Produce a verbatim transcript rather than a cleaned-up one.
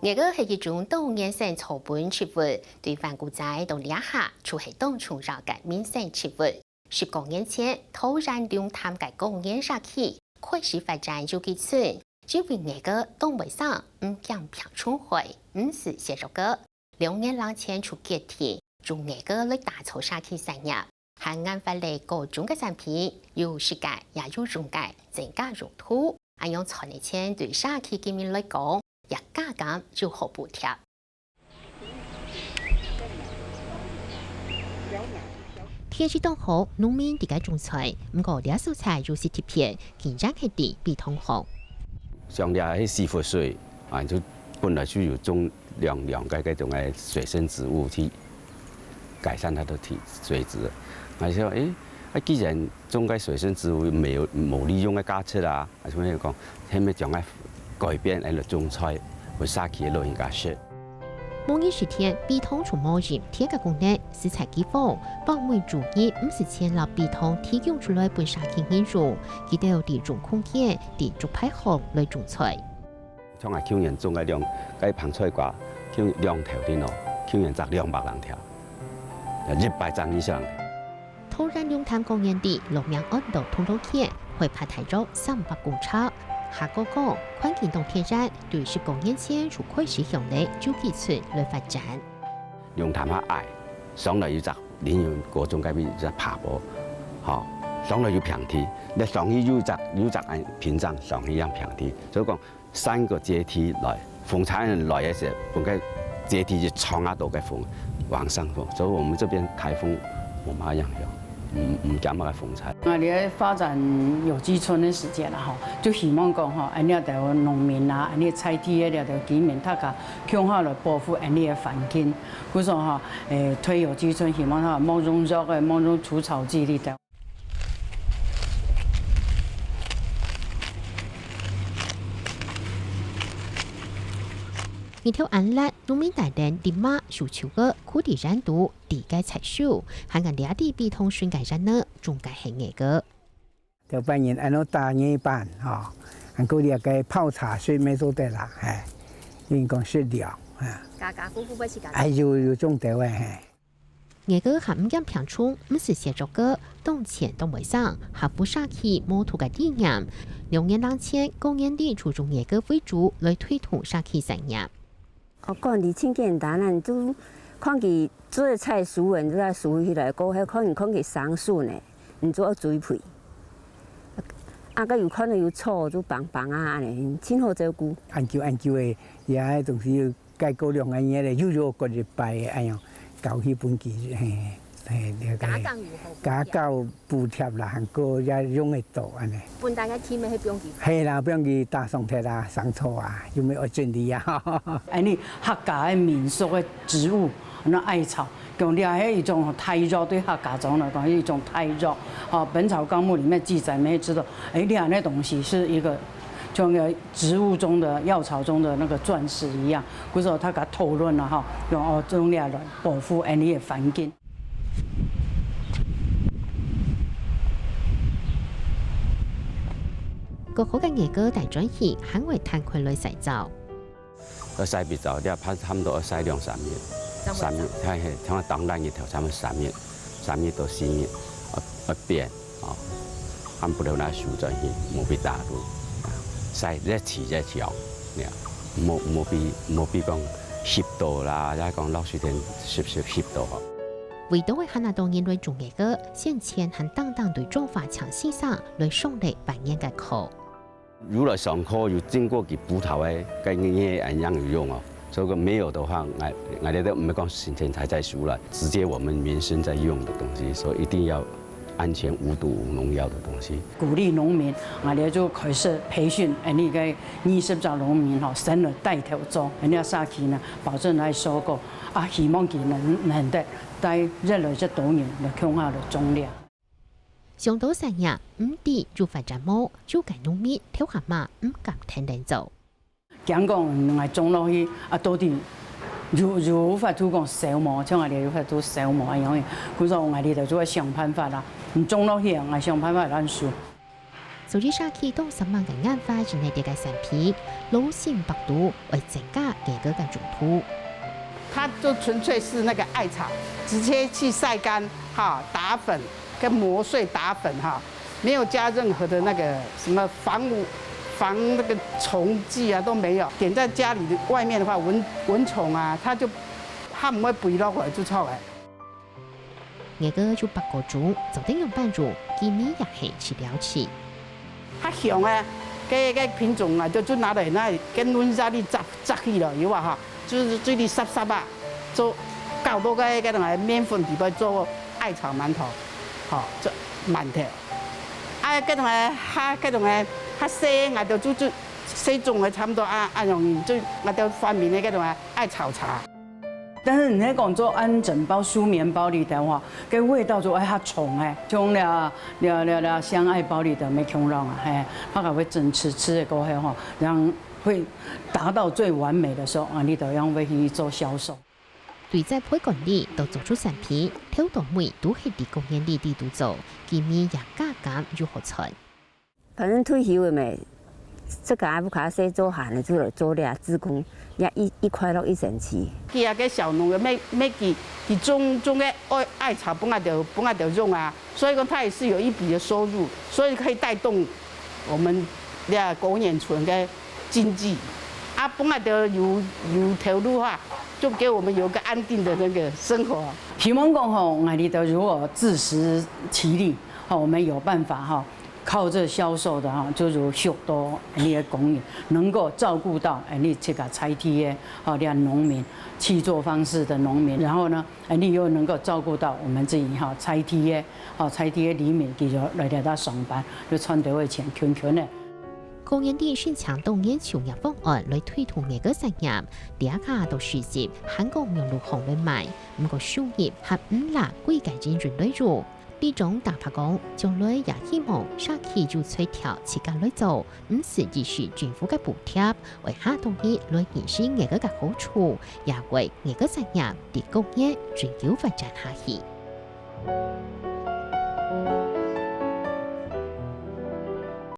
艾草係一種多年生草本植物，對灣古早到這下就係當重要个民生植物。十過年前，桃園龍潭个果園社區開始發展有機村，因為艾草當會生，毋驚病蟲害，毋使洗手个。兩年零前就決定用艾草來打造社區產業，還研發了各種个產品，有食个，也有用个，增加用途。恁樣賺个錢對社區居民來講，也加減有好補貼。天時當好，農民在該種菜，毋過這所在有時特別，竟然係在陂塘項。像這係西湖水，啊，就本來就有種涼涼个該種个水生植物去改善它的體，水質。還係說，誒，啊，既然種个水生植物沒有，無利用个價值啊，還係講，係毋係將來改變來種菜，為社區个老人家食。 無二十天，陂塘就無任何个功能，實在饑荒，百分之一毋使錢摎陂塘提供出來分社區人用，佢兜利用空間，在竹排項來種菜。像𠊎舊年種个兩，該膨菜瓜，舊年兩頭定哦，舊年摘兩百零條，一百張以上。 桃園龍潭公園裡，落名安到銅鑼圈，海拔大約三百公尺。客家講，環境當天然，對十過年前就開始向這有機村來發展。龍潭較矮，上來有隻林園國中該邊有隻爬坡，吼，上來有平地，該上去有隻，有隻平整，上去樣平地，所以講 三個階梯來，風颱來个時，分該階梯就衝啊到該風，往上風，所以我們這邊颱風無麼樣樣，毋，毋驚麼个風颱。𠊎這發展有機村个時間啦吼，就希望講吼，恁樣个農民啊，恁樣在地个這兜居民，大家共下來保護恁樣个環境。故所吼，誒，推有機村，希望吼，莫用藥个，莫用除草劑个。 日頭恁烈，農民帶等笠嫲、手揫仔，跍在沿途，在該採收，還恁樣在陂塘巡个園仔，種个係艾草。頭擺人恁樣打艾粄吼，還過這个泡茶水乜做得啦，嘿，因為講食涼，哈。家家戶戶愛自家種。哎，有，有種著个，嘿。 艾草還毋驚病蟲，毋使洗手个，當淨當衛生，合乎社區無毒个理念。兩年零前，公園裡就用艾草為主來推動社區產業。哦，管理真簡單啊，你就看佢做个菜熟了，你就愛收起來，過後看你看佢生筍呢，你就愛追肥。啊，該有看到有草就挷挷啊，恁樣真好照顧。恁久恁久个，也个東西 該過兩個月咧，又又割一擺个，哎喲，交去分佢，嘿，嘿，了解。家耕有好補貼。家耕補貼啦，還過也用得到恁樣。本來該地面係放佢。係啦，放佢打爽忒啊，生草啊，又無愛整理啊。恁樣客家个民俗个植物，恁樣艾草，講了係一種大藥，對客家庄來講，一種大藥。吼，《本草綱目》裡面記載，乜知道，哎，這樣个東西係一個，像个 植物中的藥草中的那個鑽石一樣，故所大家討論了吼，用哦，用這來保護恁樣个環境。割好个艾草帶轉去，還會攤開來曬燥。愛曬幾燥，這差，差毋多愛曬兩三日，正會燥。三日，嘿嘿，像當咱日頭差毋多三日，三日到四日，啊，啊變。 哦，還毋會拿手轉去，莫分打到，曬熱氣熱氣哦，呀，莫，莫分，莫分講濕到啦，也講落水天濕濕濕到吼。為著會還較多人來種艾草，先前還單單對彰化請先生來上了半年个課。 如來上課有經過佢葡萄个，該應該恁樣有用哦。所以講沒有的話，𠊎，𠊎這都毋係講新鮮採摘出來，直接我們民生在用的東西，所以一定要安全無毒無農藥的東西。鼓勵農民，𠊎這就開始培訓，恁樣个二十隻農民吼，先來帶頭做，恁樣社區呢，保證來收割，啊，希望佢能，能得帶越來越多人來共下來種了。 想到產業，毋知有發展無，有个農民頭下嘛毋敢停等做。驚講𠊎種落去，啊，到底有，有法度講燒無，像𠊎這有法度燒無恁樣。故所𠊎這就愛想辦法啦。你種落去啊，𠊎想辦法來收。所以社區當十萬个銀花以內个產品，老新北都愛增加佢个用途。它就純粹是那個艾草，直接去曬乾哈，打粉跟磨碎打粉哈，沒有加任何的那個什麼防，防那個蟲劑啊都沒有，點在家裡的外面的話，蚊，蚊蟲啊，它就，它毋會飛落來就臭了。 𠊎个有八个鐘，做得用半晝，佢乜也係去了解。較香个，該，該品種啊，就，就拿來那跟卵沙裡炸，炸去了以後哈，就是水裡煠煠啊，做，搞到該，該種个麵粉底背做艾草饅頭，吼，做饅頭。啊，該種个，較，該種个，較細，𠊎就，就，就細種个差不多啊，啊，容易，就，𠊎就發明个該種个艾草茶。 但是你在講做安枕包、舒眠包裡頭吼，該味道就會較重欸，像了，了，了，了，香艾包裡頭無共樣啊，嘿，它還會整吃，吃了過後吼，然後會達到最完美的時候啊，你都用會去做銷售。對栽培管理到做出產品，頭到尾都係在果園裡底肚做，佢乜也加減又好賺。 反正退休了咩，自家屋下細做閒个，就來做這志工，也一，一快樂一生趣。佢啊，个小農个，每，每季，佢種，種个艾，艾草分𠊎兜，分𠊎兜用啊，所以講他也是有一筆的收入，所以可以帶動我們這果園村个經濟。啊，分𠊎兜有，有頭路哈，就給我們有個安定的那個生活。希望講吼，𠊎兜如果自食其力，吼，我們有辦法哈， 靠這銷售的哈，就如畜到𠊎俚个果園，能夠照顧到𠊎俚自家在地个，吼，這農民，契作方式的農民，然後呢，𠊎俚又能夠照顧到我們自己，吼，在地个，吼，在地个里民，佢就來這搭上班，就賺到个錢，勤勤个。果園裡申請多元就業方案來推動𠊎个產業，這下到時節，還講仰路好來賣，毋過收入還毋罅歸个人員來用。 里長打發講，將來也希望社區有在地自家來做，毋使依賴政府个補貼，會較同意來認識𠊎个个好處，也為𠊎个產業在果園長久發展下去。